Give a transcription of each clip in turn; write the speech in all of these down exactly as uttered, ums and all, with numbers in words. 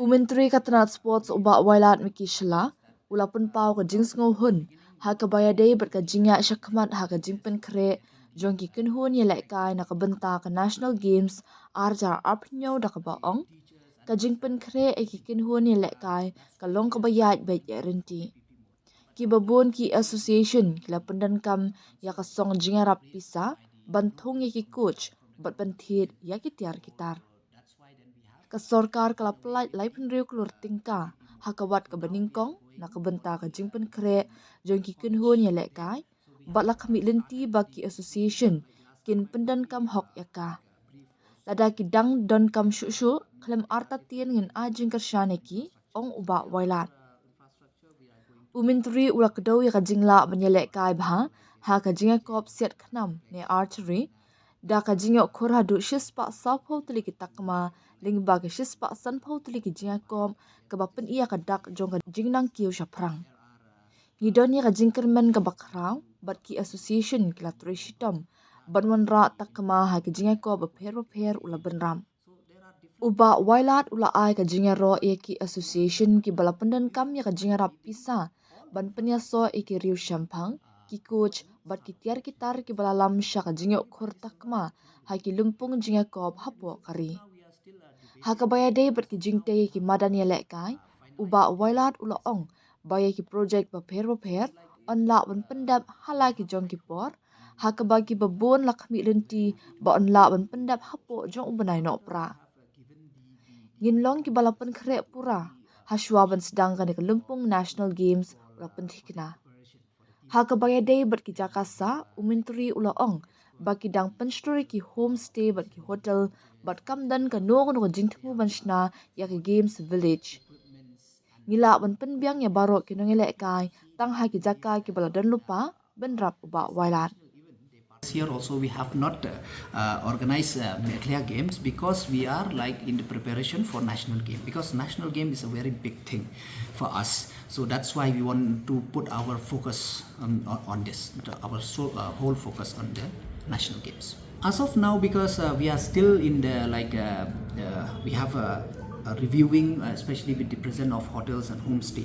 U Myntri ka tnat Sports u Bah Wailadmiki Shylla u la pynpaw ka jingsngewhun ha kaba ïadei bad ka jingïaid shakhmat ha ka jingpynkhreh jong ki kynhun ïalehkai na ka bynta ka National Games ar hajar arphew hynñiew da kaba ong ka jingpynkhreh ïa ki kynhun ïalehkai ka long kaba ïaid beit ïaid ryntih. Kiba bun ki association ki la pyndonkam ïa ka song jingïarap pisa ban thung ïa ki coach bad ban thied ïa ki tiar ki tar. Ka sorkar ka la pyllait laiphew hynriew klur tyngka ha ka wat kaba nyngkong na ka bynta ka jingpynkhreh jong ki kynhun ïalehkai bad la khmih lynti ba ki association kin pyndonkam hok ïa ka. Lada ki dang donkam shuh shuh khlem artatien ngin ai jingkyrshan ïa ki, ong u Bah Wailad. U Myntri u la kdew ïa ka jinglah ban ïalehkai bha ha ka jingïakop siat khnam ne archery da ka jingïoh khur haduh shispah sawphew tylli ki takma lyngba ki shispah sanphew tylli ki jingïakop kaba pyni ïa ka dak jong ka jingnangkiew shaphrang. Ngi don ïa ka jingkyrmen kaba khraw bad ki association ki la trei shitom ban wanrah takma ha ki jingïakop bapher bapher, u la bynrap. U Bah Wailad u la ai ka jingïaroh ïa ki association kiba la pyndonkam ïa ka jingïarap pisa ban pynïasoh ïa ki riew shemphang, ki coach bad ki tiar ki tar kiba la lam sha ka jingïoh khur takma ha ki lympung jingïakop hapoh ka ri. Ha kaba ïadei bad ki jingtei ïa ki madan ïalehkai, u Bah Wailad u la ong ba ïa ki projek bapher bapher yn lah ban pyndep ha la ki jong ki por, ha kaba kiba bun la khmih lynti ba yn lah ban pyndep hapoh jong u bnai Nohprah. Ngin long kiba la pynkhreh pura ha shuwa ban sdang kane ka lympung National Games, u la pynthikna. Ha kaba ïadei bad ki jaka sah, u Myntri u la ong ba ki dang pynshlur ïa ki homestay bad ki hotel bad kam don kano kano ka jingthmu ban shna ïa ka Games Village. Ngi lah ban pynbiang ïa baroh ki nongïalehkai tang ha ki jaka kiba la don lypa, bynrap u Bah Wailad. This year also we have not uh, uh, organized uh, Meghalaya Games because we are like in the preparation for national game, because national game is a very big thing for us. So that's why we want to put our focus on, on, on this, the, our so, uh, whole focus on the national games. As of now, because uh, we are still in the like uh, uh, we have a, a reviewing, uh, especially with the presence of hotels and homestay,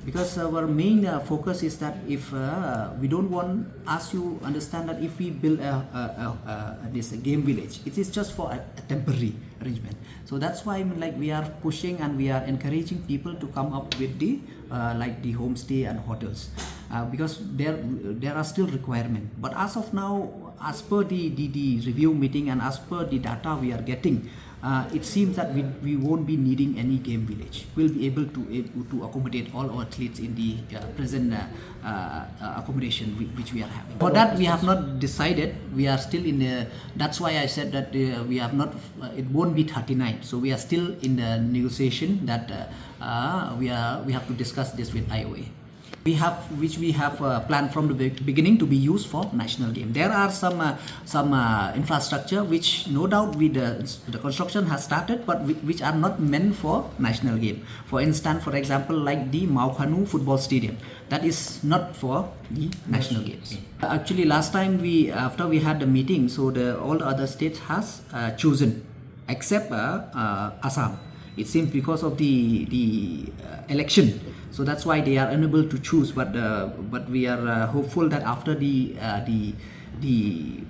because our main uh, focus is that if uh, we don't want, as you understand, that if we build a, a, a, a this game village, it is just for a, a temporary arrangement. So that's why, I mean, like, we are pushing and we are encouraging people to come up with the uh, like the homestay and hotels, uh, because there there are still requirement. But as of now, as per the, the the review meeting and as per the data we are getting, uh, it seems that we, we won't be needing any game village. We'll be able to, eh, to accommodate all our athletes in the uh, present uh, uh, uh, accommodation whi- which we are having. For that, we have not decided. We are still in the. That's why I said that uh, we have not. Uh, it won't be thirty-nine. So we are still in the negotiation that uh, uh, we are. We have to discuss this with I O A. We have, which we have uh, planned from the be- beginning to be used for national game. There are some uh, some uh, infrastructure which no doubt with the, the construction has started, but whi- which are not meant for national game. For instance, for example, like the Mawkhanu football stadium, that is not for the national games. Actually, last time we, after we had the meeting, so the all the other states has uh, chosen, except uh, uh, Assam. It seems because of the the uh, election, so that's why they are unable to choose. But uh, but we are uh, hopeful that after the uh, the the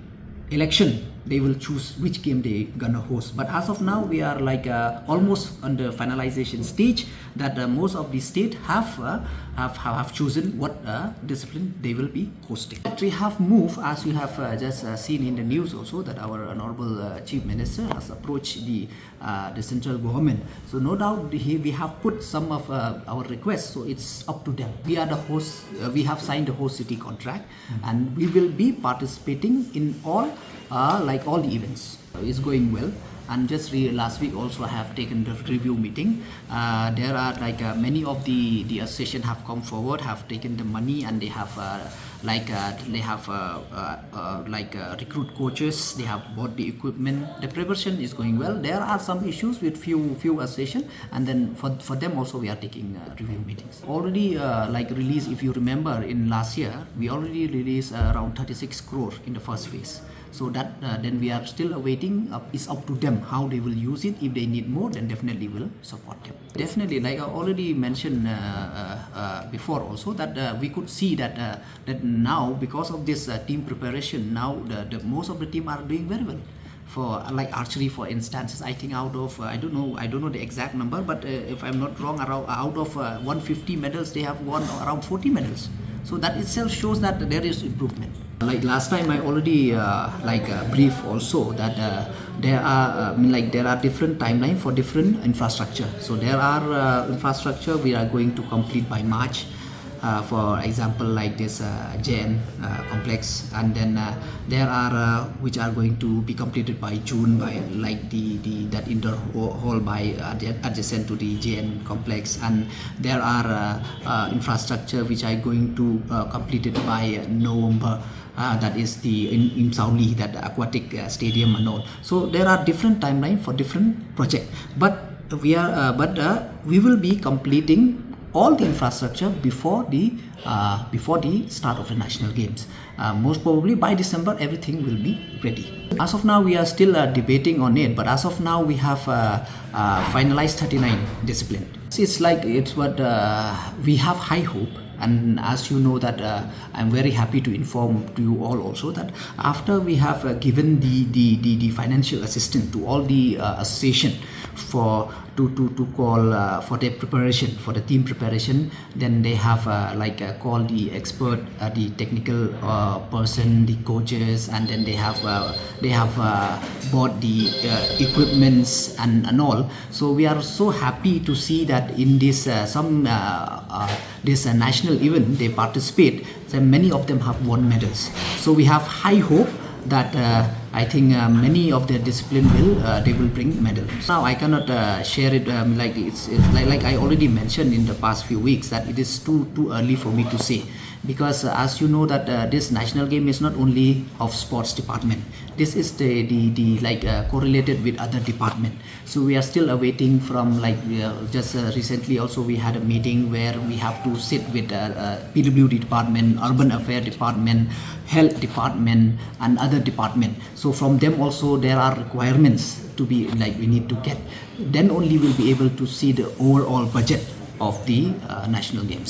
election, they will choose which game they gonna host. But as of now, we are like uh, almost on the finalization stage, that uh, most of the state have uh, have have chosen what uh, discipline they will be hosting. But we have moved, as you have uh, just uh, seen in the news also, that our honorable uh, chief minister has approached the uh, the central government. So no doubt he, we have put some of uh, our requests. So it's up to them. We are the host. Uh, we have signed the host city contract, and we will be participating in all uh, like all the events. It's going well. And just re- last week also, I have taken the review meeting. Uh, there are like uh, many of the the association have come forward, have taken the money, and they have uh, like uh, they have uh, uh, uh, like uh, recruit coaches. They have bought the equipment. The preparation is going well. There are some issues with few few association, and then for for them also we are taking uh, review meetings. Already uh, like release, if you remember, in last year we already released uh, around thirty-six crore in the first phase. So that uh, then we are still awaiting. Uh, it's up to them how they will use it. If they need more, then definitely will support them. Definitely, like I already mentioned uh, uh, uh, before, also that uh, we could see that uh, that now, because of this uh, team preparation, now the, the most of the team are doing very well. For uh, like archery, for instance, I think out of uh, I don't know, I don't know the exact number, but uh, if I'm not wrong, around out of uh, one fifty medals, they have won around forty medals. So that itself shows that there is improvement. Like last time, I already uh, like uh, brief also that uh, there are uh, I mean, like there are different timeline for different infrastructure. So there are uh, infrastructure we are going to complete by March uh, for example, like this uh, J N uh, complex, and then uh, there are uh, which are going to be completed by June, by like the the that indoor hall by adjacent to the J N complex, and there are uh, uh, infrastructure which are going to uh, completed by November. Uh, that is the in, in Sauli, that aquatic uh, stadium and all. So there are different timeline for different project, but we are uh, but uh, we will be completing all the infrastructure before the uh, before the start of the national games. Uh, most probably by December, everything will be ready. As of now, we are still uh, debating on it, but as of now, we have uh, uh, finalized thirty-nine discipline. It's like it's what uh, we have high hope, and as you know that uh, I'm very happy to inform to you all also that after we have uh, given the, the, the, the financial assistance to all the uh, association for to, to, to call uh, for their preparation, for the team preparation, then they have uh, like uh, called the expert, uh, the technical uh, person, the coaches, and then they have uh, they have uh, bought the uh, equipments and, and all. So we are so happy to see that in this uh, some uh, uh, this uh, national event they participate, then many of them have won medals. So we have high hope that uh, I think uh, many of their discipline will uh, they will bring medals. Now I cannot uh, share it um, like it's, it's like, like I already mentioned in the past few weeks that it is too too early for me to say, because uh, as you know that uh, this national game is not only of sports department. This is the the, the like uh, correlated with other department. So we are still awaiting from like uh, just uh, recently also we had a meeting where we have to sit with uh, uh, P W D department, urban affair department, health department, and other department. So from them also there are requirements to be like we need to get. Then only we'll be able to see the overall budget of the uh, national games.